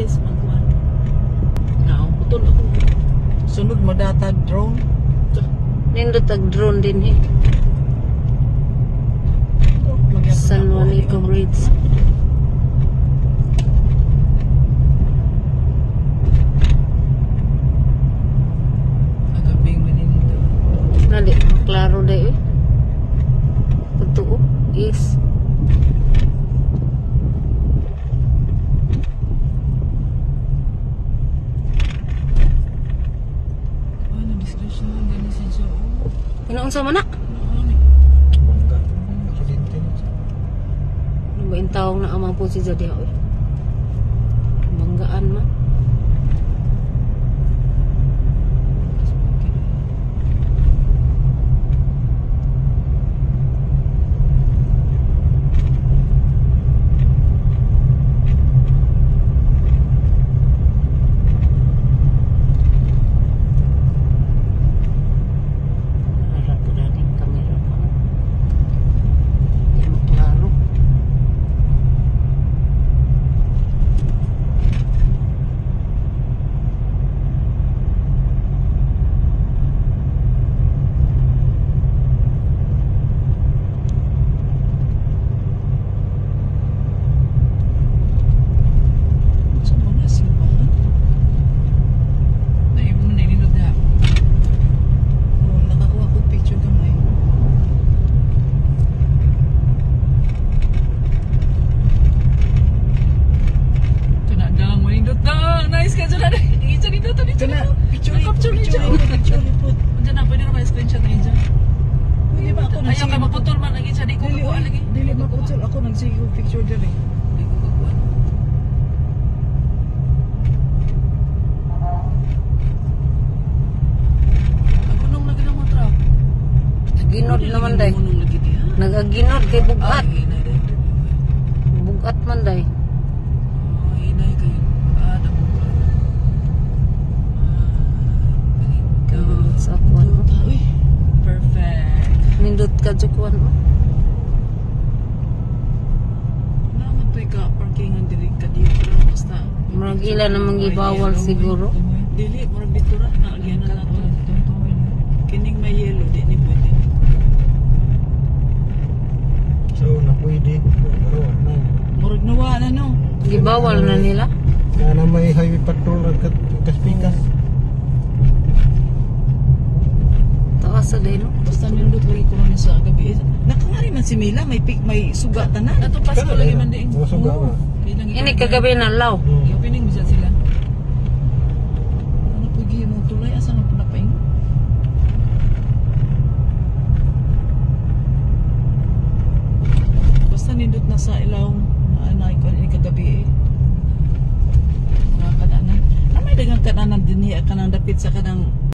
Bilis magkuan. Now, Putol ako. Sunod mo data drone. Nindot ag drone din eh. Magyapon San ako. Juanico Bridge. Agabing maninito. Nali, klaro day eh. Totoo. Is. Ay, na-discretion. Gani si Joe. Inaunsa man na? Ano ni? Bangga. Aksidente na. Ano ba yung taong na amang po si Zadia oy? Banggaan man. Harap po natin kamera pa. Hindi mo klaro. Sa mga simbahan. Naibong na nilod na. Oh, nakakuha ko picture gamay. Ito na, dang. Manindot dang. Nice ka dyan na. Isa nindot. Dito Ito na, picture Capture ni picture siya. picture po. Diyan na, pwede naman screenshot na dyan. Hindi ba ako Ayaw ka maputol man lagi siya. Di ko Dili, kakuha lagi. dili maputol ako nagsige ko picture diri. Di ko kakuha. Agunong lagi ng mga truck. Ginod naman day. Agunong lagi diha. Nagaginod kay bugat. Ay, hinay day. Bugat man day. Oh, hinay kayo. Ah, nabuka. Ah, Nindot sa kuan. Oh. Uy, Perfect. Nindot ka kuan. Oh. naman to'y ka parkingan diri ka dito ra basta. Murag ila namang gibawal siguro. Dili murag dito ra na agyanan na to. Kining may yellow di ni pwede. So, na pwede. Pero, na. Murag nawa na no. Gibawal na nila. Na na may highway patrol ang kaspikas. Taas sa day no. Basta nindot lagi ko ni sa gabi. Nakangari man si Mila may pik may suga tanan. Ato Pasko lagi man diin. Mga suga ba? Bilang Ini kagabi na law. I-opening bisan sila. Ano po gihimong tulay asa man po na paingon? Basta nindot na sa ilaw maanay ko ini kagabi eh. Mga kananan. Na may dagang kananan din niya kanang dapit sa kanang